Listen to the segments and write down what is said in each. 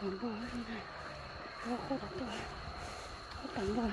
Tom npua, ua qhov tom npua, qhov tom npua.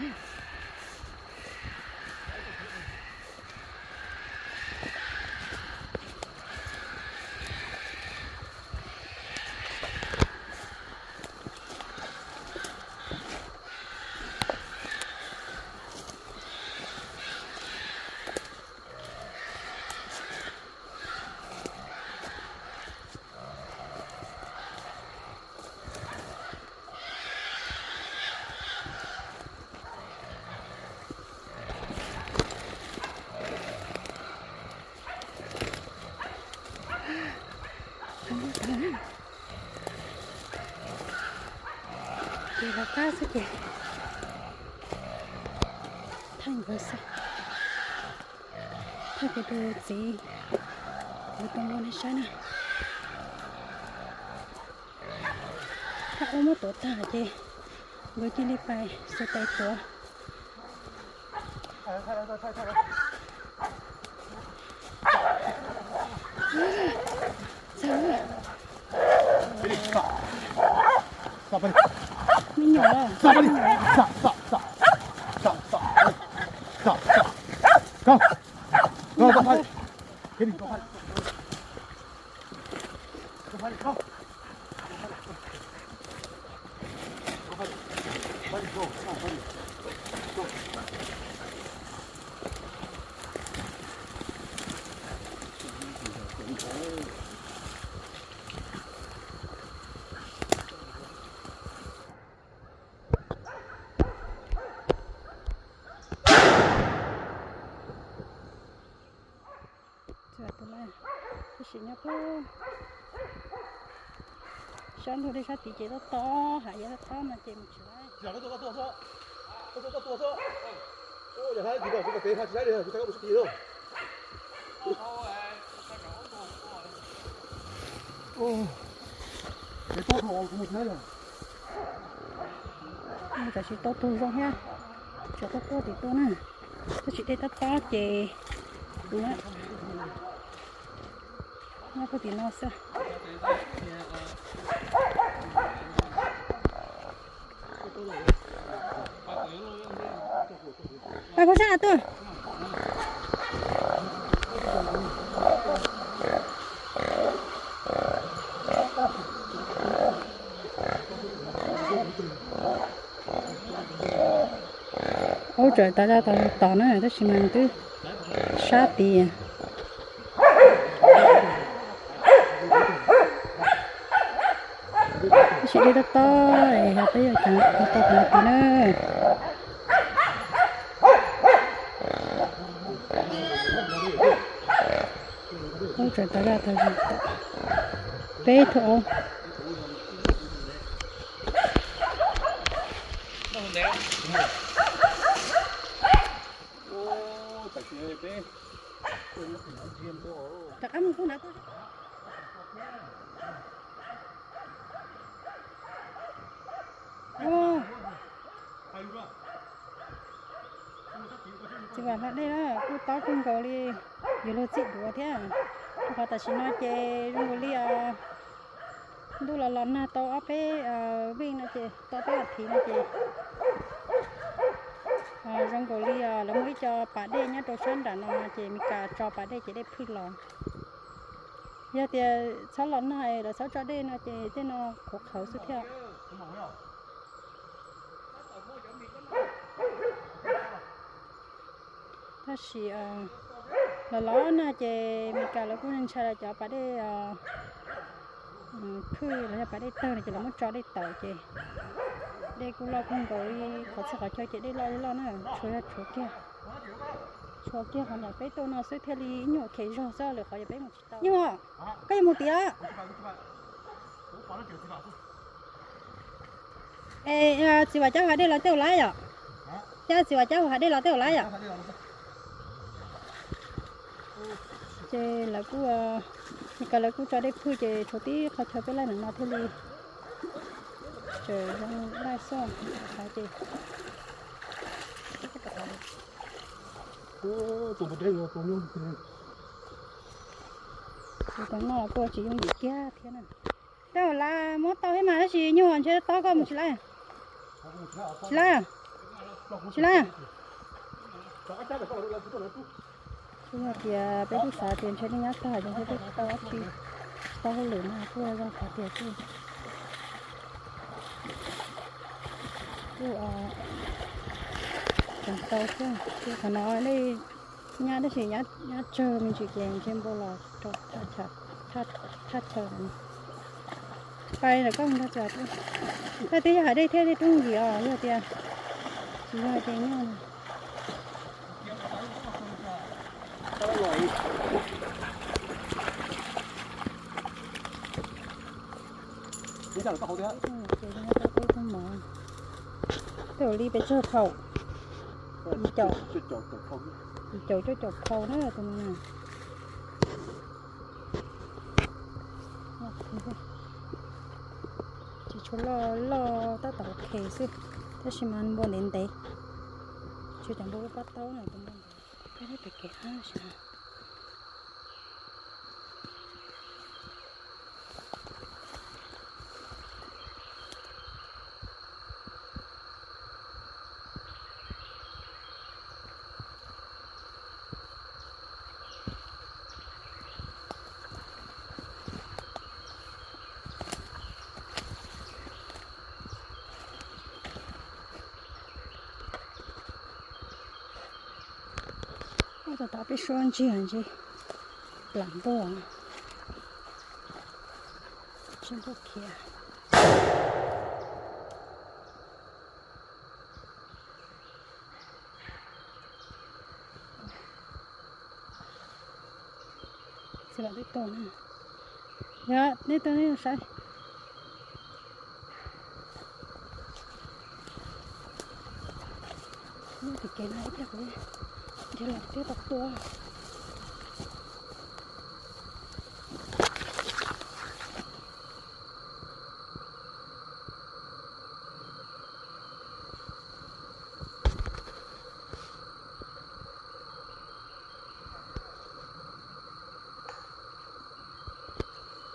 Ces los qab xwb ces thaij nkawd xwb, thaij kuv tus txiv, kuv tus npua nej saib na. Thaum ub muab tuav tag ces nkawd cia li pais xuas tes tuav. Me nyuam los. Tab sis nyob puag sab ntug dej sab tid ces tob tob, hav yog tob tob no ces mus tsis laib. Tam sim tau tug zoo thiab, tsuas quaj quaj tim tuaj na, tab sis dej tob tob ces nyob puag tim no xwb. Pab kuv sab tuaj. Ub, tseem tas zaj tas zog tos na, tab sis mas twb sab tid. Tab sis dej tob tob es yog peb yuav tau qhov no tid na. Ub, tseem tas zaj tas zog, peb tug aub. Rov qab mus pug nrad tuaj. Txiv Vam hla dej na, kuj tob kawg nkaus li, yuav luag txij duav thiab. Rau qhov tam sim no ces zoo nkaus li ntuj los los nag tau ob peb vij no ces tau peb as thiv no ces zoo nkaus li lawv muaj ib co pas dej nyob rau sab nram no ces Mes Kas tso pas dej ces dej phwj los. Yog tias txhob los nag es lawv txhob tso dej no ces tej no qhuav qhawv xwb thiab. Tab sis los los nag ces Mes Kas lawv kuj ntshai lawv cov pas dej phwj los yog pas dej tawg no ces lawv muab tso dej tawm ces dej kuj loj kawg nkaus li, qhov txhia qhov chaw ces dej loj li loj na, tshuav yog tshuav kiag, tshuav kiag qhov niam peb tuaj no xwb thiaj li ib nyuag khem zog xwb, lwm qhov yog peb mus tsis tau. Nyuj, koj yuav mus tim los? Es txiv Vam cab hauv dej los tej ua laib yom? Cab txiv Vam cab hauv dej los tej ua laib yom? Ces lawv kuj, Mes Kas lawv kuj tso dej phwj ces tshuav tib qhov chaw peb laij ntawm no thiaj li tseem zoo laij xwb. Ces tus no los kuj tsis yooj yim kiag thiab na. Tau lawm, muab tau thiab mas, tab sis nyuag ntshe tob koj mus tsis lawm. Tsis lawm. Tsis lawm. Kuj yog tias peb twb xav tias ntshe nej nyab tag ces ntshe twb tau dab tsi, tau hauj lwm no kuj zoo qhov tias kuj, kuj tseem tau thiab. Qhov no nej nyab tab sis nyab tsawg me ntsis ces ntshe npau los rau thaj chaw no. Pais lawm koj mus nrog txawm. Koj twb yog hais dej thiab dej roob yim os, yog tias tsis yog ces nyuaj. Tej ua li pes tsawg phau? Yim caum, yim caum cuaj caum phau na tus no. Tsis tshua loj, loj tab tom ok xwb, tab sis mas npua ntev ntev. Tsis cov npua pab taub na, tus npua ntev. Peb pem kev qab sab. Ua tau tom peb suab ntsiag ntshe plam npua, tsis npua khiav. Txiv los twb tuaj na. Yog nej tuaj nej saib. Tus kev no ib pliag kuv nrhiav los twb tau tua.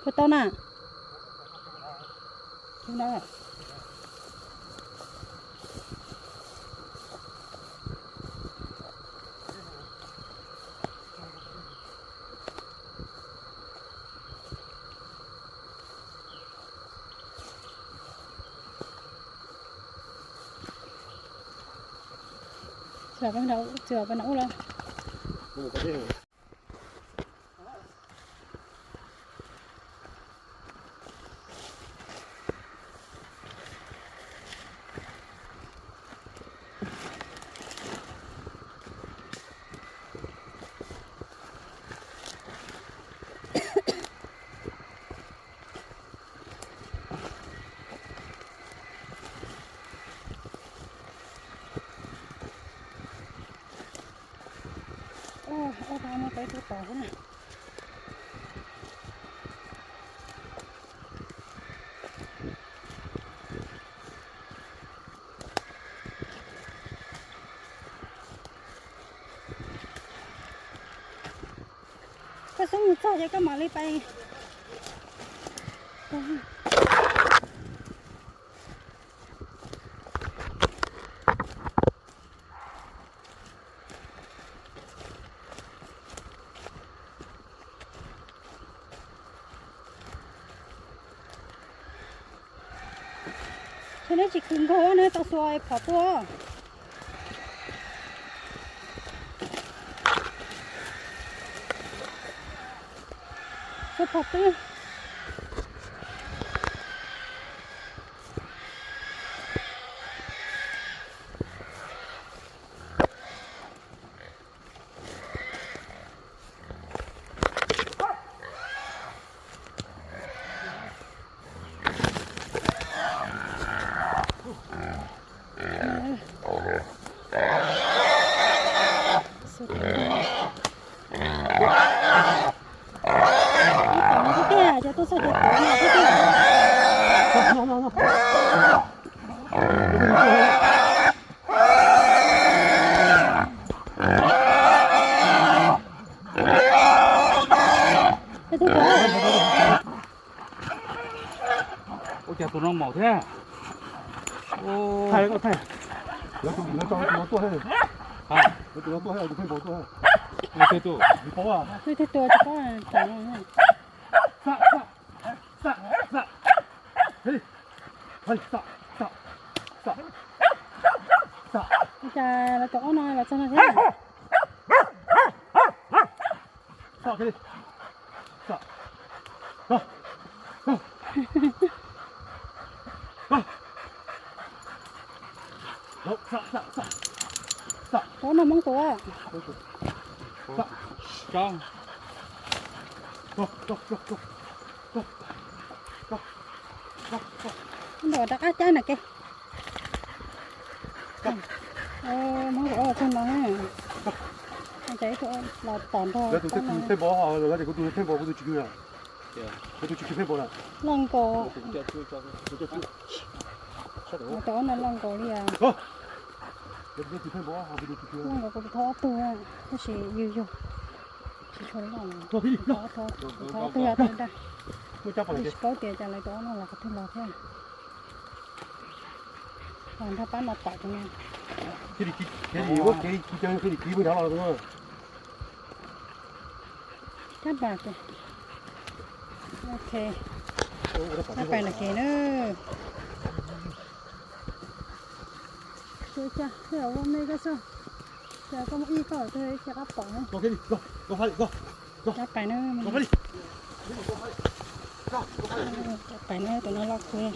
Puas tau na? Txiv, txiv pab nram ub los. Ob pab muab peb tub tod xwb na. Koj xub mus txog ces koj mam li pais. Ces neb tsis khwv nkaus neb tau xuas phom tua. Xuas phom twb. Cas tus no maum thiab. Thaij, thaij. Lawv tus no tuaj thiab. Lawv tus no tuaj thiab, tus pheej npaum tuaj thiab. Leej twg tua? Tsis paub. Leej twg tua tsis paub, tam no. Xav, xav, xav, xav. Hej, hej, xav, xav, xav, xav. Ua cas lawv tus ob no los txog no thiab? Xav, xav, xav. Tus ob no Hmoob tua. Ntawm rov qab caij na ke. Hmoob tus ob los txog no. Ces ib tug los tom nrog. Lawv tus pheej npaum, lawv tias kuv tus pheej npaum, kuv tus tsis kwv. Kuv tus tsis kwv pheej npaum na. Loj nkaus. Tus ob no loj nkaus li. Loj nkaus kuv tus thab ob tug, tab sis yug yug. Tsis tshua loj, tus thab ob tug yog tau dag. Tab sis paub tias cas lawv tus ob no los qhov twg los thiab. Nrog pab no tom tus no. Cab pas, ok, cab pas na ke na. Ua me koj xwb, cas koj muaj ib koj twg cia qab pom. Cab pas na, cab pas na, tus no loj kawg.